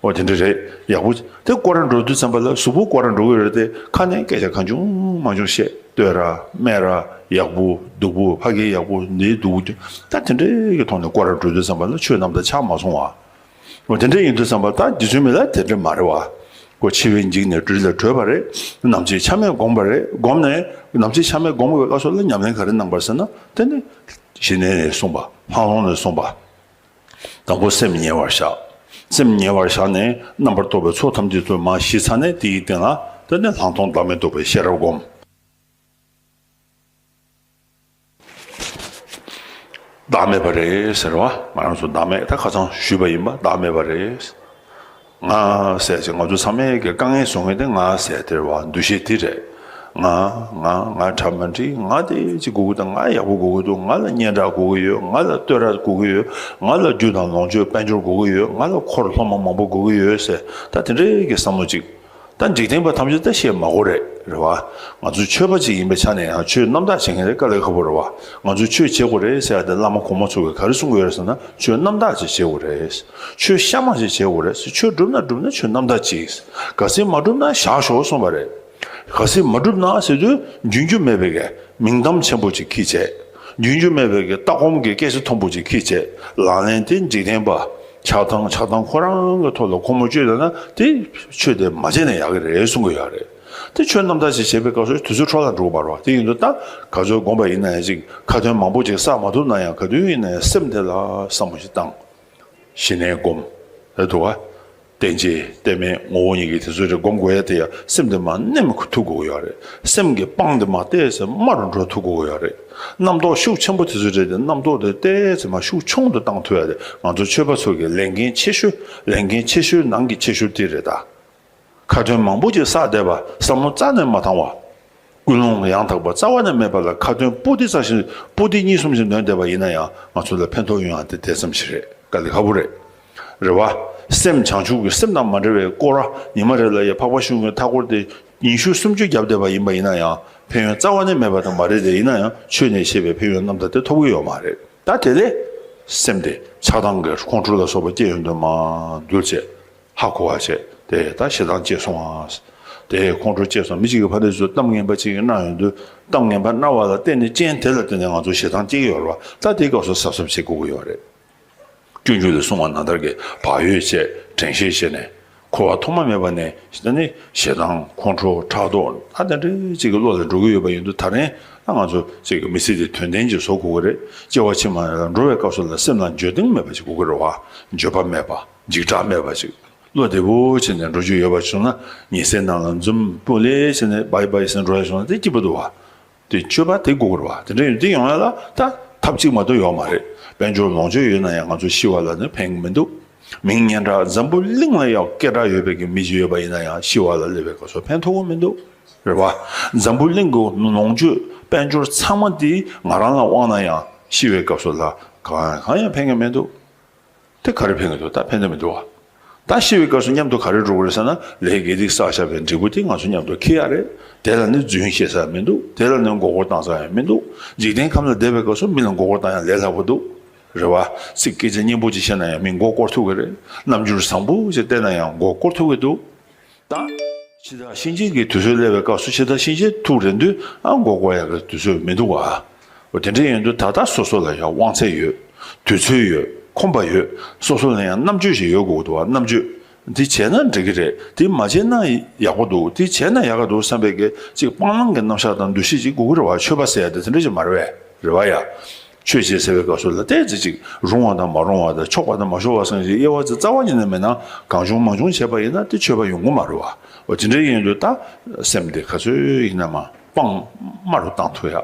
ཨོ་དེ་འདྲ་རེད། ཡག་པོ་དེ་སྐོར་ར་འགྲོ་དུས་ཙམ་པ་ལ་གཟུགས་པོ་སྐོར་ར་འགྲོ་གི་རེད་དེ་ཁ་ནས་སྐད་ཆ་གང་བྱུང་མང་བྱུང་བཤད། བསྟོད་ར་སྨད་ར་ཡག་པོ་སྡུག་པོ་ཕ་གི་ཡག་པོ་འདི་སྡུག་པོ་ད་དེ་འདྲའི་གི་ཐོག་ནས་སྐོར་ར་འགྲོ་དུས་ཙམ་པ་ལ་ཆོས་རྣམ་དག་ཆགས་མ་སོང་བ། འོ་དེ་འདྲ་ཡིན་དུས་ཙམ་པ་ད་རྗེ་བཙུན་མི་ལ་དེ་འདྲ་མ་རེད་བ། ཁོ་འཆི་བས་འཇིགས་ནས་སྦྲུལ་ལས་གྲོལ་བ་རེད། ནམ་འཆི་ཆ་མེད་བསྒོམས་པ་རེད། བསྒོམས་ནས་ནམ་འཆི་ཆ་མེད་བསྒོམས་པའི་སྐབས་སུ་ལ་ཉམས་ལེན་ག་རེ་གནང་བ་རེད་ཟེར་ན་དེ་ནི་ཞི་གནས་ནས་གསུངས་པ་ལྷག་མཐོང་ནས་གསུངས་པ། དང་པོ་སེམས་ཉེ་བར་བཞག་སེམས་ཉེ་བར་བཞག་ནས་རྣམ་པར་རྟོག་པའི་ཚོགས་ཐམས་ཅད་ཚུར་མར་ཞི་ཚར་ནས་དེའི་སྟེང་ལ་དེ་ནི་ལྷག་མཐོང་བདག་མེད་རྟོགས་པའི་ཤེས་རབ་བསྒོམ། བདག་མེད་པ་རེད་ཟེར་བ། ང་རང་ཚོ་བདག་མེད་ད་ཁ་སང་ཞུས་པ་ཡིན་པ་བདག་མེད་པ་རེད། ང་ཟེར་ཅིག་ང་ཚོ་ཚང་མས་ཀྱི་དཀའ་ངལ་བཟོ་མཁན་དེ་ང་ཟེར་དེ་རེད་བ། འདུ་ཤེས་དེ་རེད། ང་ང་ང་གྲ་མ་འགྲིག་ང་དེ་ཅིག་དགོས་ཀྱི་འདུག་ང་ཡག་པོ་དགོས་ཀྱི་འདུག་ང་ལ་སྙན་གྲགས་དགོས་ཀྱི་ཡོད། ང་ལ་བསྟོད་ར་དགོས་ཀྱི་ཡོད། ང་ལ་རྒྱུ་དང་ལོངས་སྤྱོད་དཔལ་འབྱོར་དགོས་ཀྱི་ཡོད། ང་ལ་འཁོར་སློབ་མ་མང་པོ་དགོས་ཀྱི་ཡོད་ཟེར་ད་དེ་འདྲའི་གི་བསམ་བློ་ཅིག་ད་འཇིག་རྟེན་པ་ཐམས་ཅད་ད་བཤད་མ་དགོས་རེད། རེད་བ། ང་ཚོ་ཆོས་པ་ཅིག་ཡིན་པའི་ཆ་ནས་ཡང་ཆོས་རྣམ་དག་བྱེད་མཁན་དེ་དཀའ་ལས་ཁག་པོ་རེད་བ། ང་ཚོས་ཆོས་བྱེད་དགོས་རེད་ཟེར་ཡ་དེ་བླ་མ་གོང་མ་ཚོ་གིས་ག་རེ་གསུང་གི་ཡོད་རེད་ཟེར་ན་ཆོས་རྣམ་དག་ཅིག་བྱེད་དགོས་རེད། ཆོས་གཤའ་མ་ཅིག་བྱེད་དགོས་རེད། ཆོས་སྒྲུབ་ན་སྒྲུབ་ན་ཆོས་རྣམ་དག་ཅིག་གལ་སྲིད་མ་སྒྲུབ་ན་བཞག་ཤོག་གསུངས་པ་རེད། གལ་སྲིད་མ་སྒྲུབ་ན་ཟེར་དུས་རྒྱུན་རྒྱུ་མེད་པའི་གི་མིང་གཏམ་ཆེན་པོ་ཅིག་ཁྱི་བྱས། རྒྱུན་རྒྱུ་མེད་པའི་གི་ལྟ་སྒོམ་གྱི་སྐད་ཆ་མཐོན་པོ་ཅིག་ཁྱི་བྱས། ལག་ལེན་དེ་འཇིག་རྟེན་པ། ཆགས་སྡང་ཆགས་སྡང་ཁོ་རང་གི་ཐོག་ལ་ཁོ་མོ་བཅོས་བསྡད་ན་དེ་ཆོས་དེ་མ་བྱས་ན་ཡག་གི་རེད་གསུང་གི་ཡོད་རེད། དེ་ཆོས་རྣམ་དག་ཅིག་བྱེད་པའི་སྐབས་སུ་དུས་ཚོད་འཕྲོ་བརླག་འགྲོ་གི་མ་རེད་བ། དེ་ཡིན་དུས་ད་ག་ཚོད་སྒོམ་པ་ཡིན་ན་ཡང་ཅིག་ཁ་ཏོན་མང་པོ་ཅིག་བསགས་མ་ཐུབ་ན་ཡང་ག་དུས་ཡིན་ན་ཡང་སེམས་དེ་ལ་བསམ་བློ་ཞིག་བཏང་། ཞི་གནས་སྒོམ། རེད་འདུག་བ། རྟེན་ཅན་རྟེན་མེད་ངོ་བོ་ཉིད་ཀྱི་དེ་ཚོ་རེ་སྒོམ་དགོས་ཡ་དེ་ཡ་སེམས་དེ་མར་མནན་ཐུབ་དགོས་ཀྱི་ཡོད་རེད། སེམས་ཀྱི་སྤང་དེ་མར་ཏོག་ཙམ་དམའ་རུ་འགྲོ་ཐུབ་དགོས་ཀྱི་ཡོད་རེད། རྣམ་རྟོག་ཤུགས་ཆེན་པོ་དེ་ཚོ་རེ་དེ་རྣམ་རྟོག་དེ་ཏོག་ཙམ་མར་ཤུགས་ཆུང་དུ་བཏང་ཐུབ་ཡ་དེ་ང་ཚོ་ཆོས་པ་ཚོ་གི་ལས་འགན་ཆེ་ཤོས་ལས་འགན་ཆེ་ཤོས་ནང་གི་ཆེ་ཤོས་དེ་རེད་ད། ཁ་ཏོན་མང་པོ་ཅིག་བསགས་བསྡད་པ་བསམ་བློ་རྩ་ནས་མ་བཏང་བ། ཀུན་སློང་ཡང་དག་པ་རྩ་བ་ནས་མེད་པ་ལ་ཁ་ཏོན་པོ་ཏི་རྩ་ཞིག་པོ་ཏི་གཉིས་གསུམ་ཞིག་འདོན་བསྡད་པ་ཡིན་ན་ཡང་ང་ཚོ་ལ་ཕན་ཐོགས་ཡོང་ཡ་དེ་དེ་ཙམ་ཞིག་རེད། དཀའ་ལས་ཁག་པོ་རེད། རེད་བ། སེམས་བྱང་ཆུབ་ཀྱི་སེམས་དང་མ་འབྲེལ་བའི་སྐོར་ར་ཉི་མ་རེ་ལ་ཡ་འཕགས་པ་གཞུང་གི་མཐའ་སྐོར་དེ་ཉི་ཤུ་སུམ་ཅུ་བརྒྱབ་བསྡད་པ་ཡིན་པ་ཡིན་ན་ཡང་ཕན་ཡོན་རྩ་བ་ནས་མེད་པ་དང་མ་རེད་དེ་ཡིན་ན་ཡང་ཆོས་ནས་བཤད་པའི་ཕན་ཡོན་རྣམ་དག་དེ་ཐོབ་ཀྱི་ཡོད་མ་རེད། ད་དེ་ལས་སེམས་དེ་ཆགས་སྡང་གི་ཁོང་ཁྲོ་ལ་སོགས་པ་སྐྱེ་ཡོང་དུས་མར་འདུལ་བྱས། ཧ་གོ་བ་བྱས་དེ་ད་ཞེ་སྡང་སྐྱེས་སོང་ཨ། དེ་ཁོང་ཁྲོ་སྐྱེས་སོང་། མི་གཅིག་གིས་ཕ་དེ་ཚོ་གཏམ་ངན་པ་གཅིག་གནང་ཡོང་དུས་གཏམ་ངན་པ་གནང་བ་ལ་བརྟེན་ནས་རྐྱེན་དེ་ལ་བརྟེན་ནས་ང་ཚོ་ཞེ་སྡང་སྐྱེ་གི་ཡོད་རེད་བ། ད་དེའི་སྐབས་སུ་གཟབ་གཟབ་བྱེད་དགོས་ཀྱི་ཡོད་རེད། སྤྱོད་འཇུག་ལས་གསུངས་པ་ནང་ལྟར་གྱི་བག་ཡོད་བྱས་དྲན་ཤེས་བྱས་ནས་འཁོར་བ་ཐོག་མ་མེད་པ་ནས་ད་ནི་ཞེ་སྡང་ཁོང་ཁྲོ་ཕྲག་དོག་ད་དེ་འདྲའི་གཅིག་གི་བློ་ལ་འགྲོ་གི་ཡོད་པ་ཡིན་དུས་ད་རན་ད་ང་ཚོ་གཅིག་གི་མི་ཚེ་དེ་དོན་ལྡན་ཅིག་བཟོ་དགོས་ཀྱི་རེད། སྐྱེ་བ་ཕྱི་མ་ལ་འགྲོ་བའི་སྐབས་སུ་ལ་སེམས་ལ་འགྱོད་གདུང་མེད་པ་ཞིག་དགོས་ཀྱི་རེད་བ། འགྱོད་པ་མེད་པ། འཇིགས་སྐྲག་མེད་པ་ཞིག་བློ་བདེ་པོ་བྱས་ནས་འགྲོ་རྒྱུ་ཡོད་པ་བྱུང་ན་ཉལ་སའི་ནང་ལ་འཛུམ་སྤུ་ལེ་བྱས་ནས་བའི་བའི་ཟེར་འགྲོ་ཡ་བྱུང་ན་དེ་སྐྱིད་པོ་འདུག་བ། དེ་སྤྱོད་པ་དེ་དགོས་ཀྱི་རེད་བ། དེ་འདྲ་ཡོད་དེ་ཡོང་ཡ་ལ་ད་ཐབས་གཅིག་མ་གཏོགས་ཡོད་མ་རེད། དཔལ་འབྱོར་ལོངས་སྤྱོད་ཡོད་ན་ཡང་ང་ཚོ་ཤི་བ་ལ་ནི་ཕན་གྱི་མི་འདུག་མིང་སྙན་གྲགས་འཛམ་བུ་གླིང་ལ་ཡང་སྐད་གྲགས་ཡོད་པའི་གི་མི་ཞིག་ཡོད་པ་ཡིན་ན་ཡང་ཤི་བ་ལ་སླེབས་པའི་སྐབས་སུ་ཕན་ཐོགས་ཀྱི་མི་འདུག་རེད་བ། འཛམ་བུ་གླིང་གི་ལོངས་སྤྱོད་དཔལ་འབྱོར་ཚང་མ་དེ་ང་རང་ལ་དབང་ན་ཡང་ཤི་བའི་སྐབས་སུ་ལ་གང་ཡང་གང་ཡང་ཕན་གྱི་མི་འདུག་དེ་ག་རེ་ཕན་གྱི་འདུག་ད་ཕན་ཐོགས་མི་འདུག་བ། ད་ཤི་བའི་སྐབས་སུ་མཉམ་དུ་ག་རེ་འགྲོ་གི་རེད་ཟེར་ན། ལས་དགེ་སྡིག་བསགས་བཞག་པའི་འབྲས་བུ་དེ་ང་ཚོ་མཉམ་དུ་འཁྱེར་ཡ་རེད། དེ་ལ་ནི་རྫུན་བཤད་ས་མི་འདུག་དེ་ལ་ནི་མགོ་སྐོར་བཏང་ས་ཡང་མི་འདུག་འཇིག་རྟེན་ཁམས་ལ་བསྡད་པའི་སྐབས་སུ་མི་ལ་མགོ་སྐོར་བཏང་ཡ་ལས་སླ་པོ་འདུག་རེད་བ། ཚིག་སྐད་ཆ་སྙན་པོ་ཅིག་བཤད་ན་ཡང་མི་མགོ་སྐོར་ཐུབ་ཀྱི་རེད། རྣམ་འགྱུར་བཟང་པོ་ཞིག་བསྟན་ན་ཡང་མགོ་སྐོར་ཐུབ་ཀྱི་འདུག་ད་འཆི་བདག་གཤིན་རྗེ་གི་དུས་ཚོད་སླེབས་པའི་སྐབས་སུ་འཆི་བདག་གཤིན་རྗེ་ཐུག་རན་དུས་ཨ་མགོ་སྐོར་ཡག་གི་དུས་ཚོད་མི་འདུག་བ། འོ་དེ་འདྲ་ཡིན་དུས་ད་ལྟ་སོ་སོ་ལ་ཡང་དབང་ཚད་ཡོད། དུས་ཚོད་ཡོད། ཁོམ་པ་ཡོད། སོ་སོ་ལ་ཡང་རྣམ་དཔྱོད་ཞིག་ཡོད་དགོས་འདུག་བ། རྣམ་དཔྱོད། འདི་བྱས་ན་འགྲིག་གི་རེད། འདི་མ་བྱས་ན་ཡག་པོ་འདུག་འདི་བྱས་ན་ཡག་ག་འདུག་བསམ་པའི་གི་ཅིག་སྤང་བླང་གི་རྣམ་གཞག་དང་འདུ་ཤེས་ཅིག་དགོས་ཀྱི་རེད་བ། ཆོས་པ་ཟེར་ཡ་དེ་དེ་འདྲ་ཞིག་མ་རེད་པས། རེད་བ་ཡ། ཆོས་བྱེད་ཟེར་བའི་སྐབས་སུ་ལ་ཏོག་ཙམ་ཅིག་རུང་བ་དང་མ་རུང་བ་དང་ཆོག་པ་དང་མ་ཆོག་པ་སོགས་ཀྱི་དབྱེ་བ་ཅིག་རྩ་བ་ཉིད་ནས་མེད་ན། གང་བྱུང་མང་བྱུང་བྱས་པ་ཡིན་ན་དེ་ཆོས་པ་ཡོང་གི་མ་རེད་བ། འོ་དེ་འདྲ་ཡིན་དུས་ད་སེམས་དེ་ག་ཚོད་ཡིན་ན་མ་སྤང་དམའ་རུ་བཏང་ཐུབ་ཡ།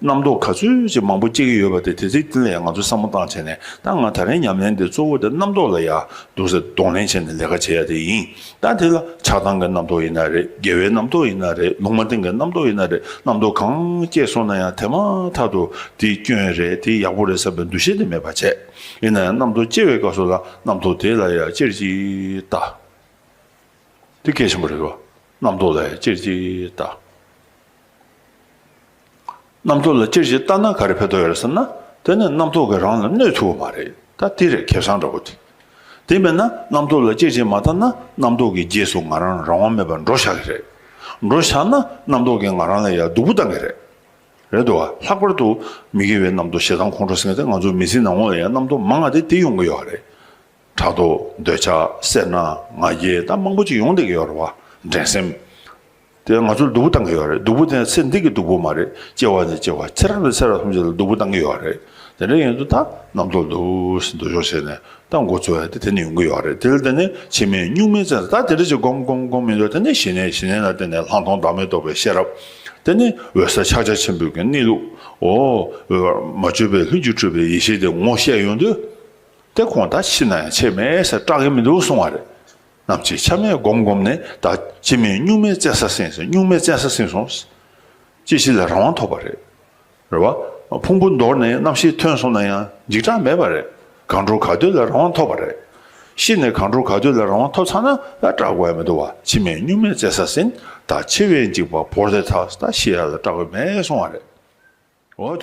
རྣམ་རྟོག་ག་ཚོད་ཅིག་མང་པོ་སྐྱེ་གི་ཡོད་པ་དེ་དེ་ཚིག་དེ་ལ་ཡང་ང་ཚོས་བསམ་བློ་བཏང་བྱས་ནས། ད་ང་ད་རིང་ཉམས་ལེན་དེ་གཙོ་བོ་དེ་རྣམ་རྟོག་ལ་ཡ་འདུག་སེ་གདོང་ལེན་བྱས་ནས་ལས་ཀ་བྱེད་ཡ་དེ་ཡིན། ད་དེ་ལ་ཆགས་སྡང་གི་རྣམ་རྟོག་ཡིན་ན་རེད། དགེ་བའི་རྣམ་རྟོག་ཡིན་ན་རེད། ལུང་མ་བསྟན་གྱི་རྣམ་རྟོག་ཡིན་ན་རེད། རྣམ་རྟོག་གང་སྐྱེས་སོང་ན་ཡང་དེ་མ་ཐག་ཏུ་དེ་སྐྱོན་རེད། དེ་ཡག་པོ་རེད་བསམ་པའི་འདུ་ཤེས་དེ་མེད་པ་བྱས། ཡིན་ན་ཡང་རྣམ་རྟོག་སྐྱེ་བའི་སྐབས་སུ་ལ་རྣམ་རྟོག་དེ་ལ་ཡང་ཅེར་གྱིས་ལྟ། དེ་གལ་ཆེན་པོ་རེད་བ། རྣམ་རྟོག་ལ་ཡང་ཅེར་གྱིས་ལྟ། རྣམ་རྟོག་ལ་ཅེར་གྱིས་ལྟ་ན་ག་རེ་ཕན་ཐོགས་ཡོད་རེད་ཟེར་ན། དེ་ནི་རྣམ་རྟོག་གིས་རང་ལ་གནོད་ཐུབ་པ་མ་རེད། ད་དེ་རེད་ཁེ་བཟང་འདྲ་པོ་དེ། དེ་མིན་ན་རྣམ་རྟོག་ལ་ཅེར་གྱིས་མ་ལྟ་ན། རྣམ་རྟོག་གི་རྗེས་སུ་ང་རང་རང་དབང་མེད་པར་འགྲོ་བཞག་གི་རེད། འགྲོ་བཞག་ན་རྣམ་རྟོག་གིས་ང་རང་ལ་ཡང་སྡུག་པོ་བཏང་གི་རེད། རེད་འདུག་བ། ལྷག་པར་དུ་མི་དགེ་བའི་རྣམ་རྟོག་ཞེ་སྡང་ཁོང་ཁྲོ་ཟེར་མཁན་དེ་ང་ཚོ་མི་ཚེའི་ནང་ལོགས་ལ་ཡང་རྣམ་རྟོག་མང་བ་དེ་དེ་ཡོང་གི་ཡོད་རེད། ཕྲག་དོག་འདོད་ཆགས་སེར་སྣ་ང་རྒྱལ་ད་མང་པོ་ཅིག་ཡོང་བསྡད་ཀྱི་ཡོད་རེད་བ། འགྲན་སེམས། དེ་ང་ཚོར་སྡུག་པོ་བཏང་གི་ཡོད་རེད། སྡུག་པོ་དེ་ཚེ་འདི་གི་སྡུག་པོ་མ་རེད། སྐྱེ་བ་ནས་སྐྱེ་བ་ཚེ་རབས་ནས་ཚེ་རབས་ཐམས་ཅད་ལ་སྡུག་པོ་བཏང་གི་ཡོད་རེད། དེ་འདྲ་ཡིན་དུས་ད་རྣམ་རྟོག་འདུག་སེ་འདུ་འཇོག་བྱས་ནས་ད་འགོ་ཚུགས་ཡ་དེ་དེ་ནས་ཡོང་གི་ཡོད་རེད། དེ་ལ་བརྟེན་ནས་འཆི་མེད་གཉུག་མའི་བཙན་ས། ད་དེ་འདྲ་ཅིག་སྒོམ་སྒོམ་སྒོམ་ཡིན་དུས་དེ་ནས་ཞི་གནས། ཞི་གནས་ལ་བརྟེན་ནས་ལྷག་མཐོང་བདག་མེད་རྟོགས་པའི་ཤེས་རབ། དེ་ནས་འོད་གསལ་ཕྱག་རྒྱ་ཆེན་པོའི་གི་གནས་ལུགས། འོ། མ་བཅོས་པའི་ལྷུན་གྱིས་གྲུབ་པའི་ཡེ་ཤེས་དེ་ངོ་ཤེས་ཡོང་དུས། དེ་ཁོང་ད་ཤི་ན་ཡང་ཆད་མེད་ཟེར་སྐྲག་གི་མི་འདུག་གསུང་བ་རེད། ནམ་ཞིག་ཆ་མེད་སྒོམ་སྒོམ་ནས་ད་འཆི་མེད་གཉུག་མའི་བཙན་ས་ཟིན་སོང་། གཉུག་མའི་བཙན་ས་ཟིན་སོང་། སྐྱེ་ཤི་ལས་རང་དབང་ཐོབ་པ་རེད། རེད་བ། ཕུང་པོ་འདོར་ནས་རྣམ་ཤེས་ཐོན་སོང་ན་ཡང་འཇིགས་སྐྲག་མེད་པ་རེད། གང་འགྲོ་ག་སྡོད་ལ་རང་དབང་ཐོབ་པ་རེད། ཤི་ནས་གང་འགྲོ་ག་སྡོད་ལ་རང་དབང་ཐོབ་ཚར་ན་ད་སྐྲག་དགོས་ཡ་མི་འདུག་བ། འཆི་མེད་གཉུག་མའི་བཙན་ས་ཟིན། ད་འཆི་བའི་འཇིགས་པ་བོར་ཏེ་ཐལ། ད་ཤི་ཡ་ལ་སྐྲག་དགོས་མེད་གསུང་བ་རེད། འོ།